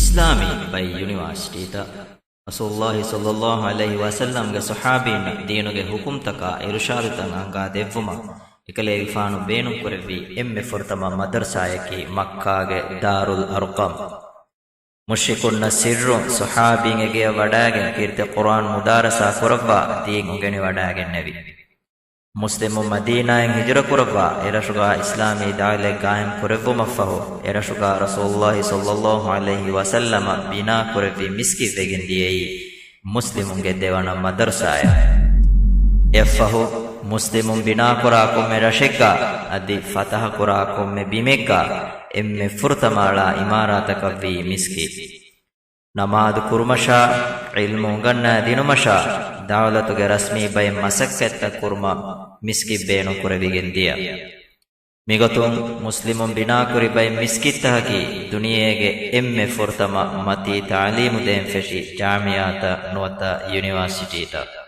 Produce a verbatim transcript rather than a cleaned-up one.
އިސްލާމީ ބައެއް ޔުނިވާސިޓީތައް ރަސޫލުﷲ ޞައްލަﷲ ޢަލައިހި ވަސައްލަމްގެ ޞަޙާބީންނަށް ދީނުގެ ޙުކުމްތަކާ އިރުޝާދުތައް އަންގާ ދެއްވުމަށް އެކަލޭގެފާނު ބޭނުންކުރެއްވި އެންމެ ފުރަތަމަ މަދަރުސާއަކީ މައްކާގެ ދާރުލް އަރްޤަމް. މުޝްރިކުންނަށް ސިއްރުން ޞަޙާބީންގެ ގެޔަށް ވަޑައިގެން ކީރިތި ޤުރުއާން މުދާރަސާ ކުރައްވާ ދީން އުނގެނިވަޑައިގެންނެވި. މުސްލިމުން މަދީނާއިން ހިޖުރަ ކުރައްވާ، އެރަށުގާ އިސްލާމީ ދަޢުލަތް ޤާއިމް ކުރެއްވުމަށްފަހު، އެރަށުގާ ރަސޫލުﷲ ޞައްލަﷲ ޢަލައިހި ވަސައްލަމަ ބިނާ ކުރެއްވި މިސްކިތް ވެގެން ދިޔައީ މުސްލިމުންގެ ދެވަނަ މަދަރުސާއެއް. އެއަށްފަހު، މުސްލިމުން ބިނާކުރާ ކޮންމެ ރަށެއްގާ އަދި ފަތަޙަކުރާ ކޮންމެ ބިމެއްގާ އެންމެ ފުރަތަމަ އަޅާ އިމާރާތަކަށްވީ މިސްކިތް. ނަމާދު ކުރުމަށާ، ޢިލްމު އުނގަންނާ ދިނުމަށާ، ދަޢުލަތުގެ ރަސްމީ ބައެއް މަސައްކަތްތައް ކުރުމަށް މިސްކިތް ބޭނުން ކުރެވިގެން ދިޔަ. މިގޮތުން މުސްލިމުން ބިނާކުރި ބައެއް މިސްކިތްތަކަކީ ދުނިޔޭގެ އެންމެ ފުރަތަމަ މަތީ ތަޢުލީމު ދޭން ފެށި ޖާމިޢާތައް ނުވަތަ ޔުނިވާސިޓީތައް.